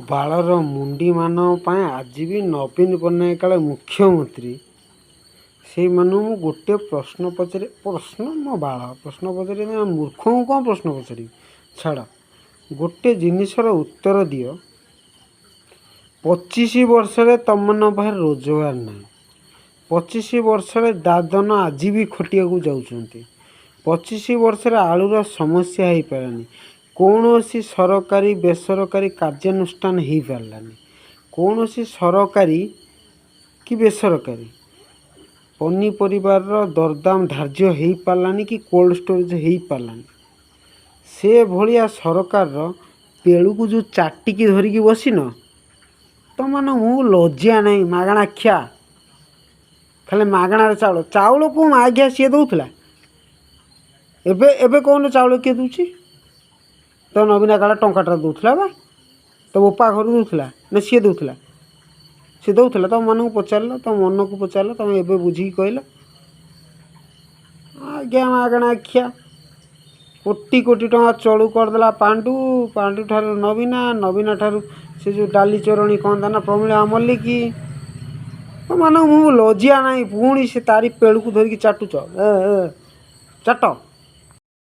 ବାଳର ମୁଣ୍ଡିମାନଙ୍କ ପାଇଁ ଆଜି ବି ନବୀନ ପଟ୍ଟନାୟକ କାଳେ ମୁଖ୍ୟମନ୍ତ୍ରୀ, ସେଇମାନଙ୍କୁ ମୁଁ ଗୋଟେ ପ୍ରଶ୍ନ ପଚାରି, ପ୍ରଶ୍ନ ମୋ ବାଳ ପ୍ରଶ୍ନ ପଚାରି, ମୂର୍ଖଙ୍କୁ କ'ଣ ପ୍ରଶ୍ନ ପଚାରିବି, ଛାଡ଼। ଗୋଟେ ଜିନିଷର ଉତ୍ତର ଦିଅ। 25 ବର୍ଷରେ ତମମାନଙ୍କ ପାଖରେ ରୋଜଗାର ନାହିଁ। 25 ବର୍ଷରେ ଦାଦନ ଆଜି ବି ଖଟିବାକୁ ଯାଉଛନ୍ତି। 25 ବର୍ଷରେ ଆଳୁର ସମସ୍ୟା ହେଇପାରିଲାନି। କୌଣସି ସରକାରୀ ବେସରକାରୀ କାର୍ଯ୍ୟାନୁଷ୍ଠାନ ହେଇପାରିଲାନି। କୌଣସି ସରକାରୀ କି ବେସରକାରୀ ପନିପରିବାର ଦରଦାମ ଧାର୍ଯ୍ୟ ହେଇପାରିଲାନି କି କୋଲ୍ଡ ଷ୍ଟୋରେଜ୍ ହେଇପାରିଲାନି। ସେ ଭଳିଆ ସରକାରର ପେଳୁକୁ ଯେଉଁ ଚାଟିକି ଧରିକି ବସିନ, ତମମାନଙ୍କୁ ମୁଁ ଲଜ୍ଜା ନାହିଁ? ମାଗଣା ଖିଆ, ଖାଲି ମାଗଣାରେ ଚାଉଳ। ଚାଉଳକୁ ମାଗିଆ ସିଏ ଦେଉଥିଲା। ଏବେ ଏବେ କହୁନ, ଚାଉଳ କିଏ ଦେଉଛି? ତ ନବୀନା କାଳେ ଟଙ୍କାଟା ଦେଉଥିଲା ବା ତ ବୋପା ଘରୁ ଦେଉଥିଲା ନା ସିଏ ଦେଉଥିଲା? ସେ ଦେଉଥିଲା? ତମ ମନକୁ ପଚାରିଲ, ତମ ମନକୁ ପଚାରିଲ, ତମେ ଏବେ ବୁଝିକି କହିଲ। ଆଜ୍ଞା, ମାଗଣା ଖିଆ କୋଟି କୋଟି ଟଙ୍କା ଚଳୁ କରିଦେଲା ପାଣ୍ଡୁ। ପାଣ୍ଡୁ ଠାରୁ ନବୀନା, ନବୀନା ଠାରୁ ସେ ଯେଉଁ ଡାଲି ଚୋରଣୀ, କ'ଣ ତା ନା, ପ୍ରମିଳା ମଲ୍ଲିକ। ମାନେ ମୁଁ ଲଜ୍ଜା ନାହିଁ? ପୁଣି ସେ ତାରି ପେଳୁକୁ ଧରିକି ଚାଟୁଛ। ଏ ଚାଟ।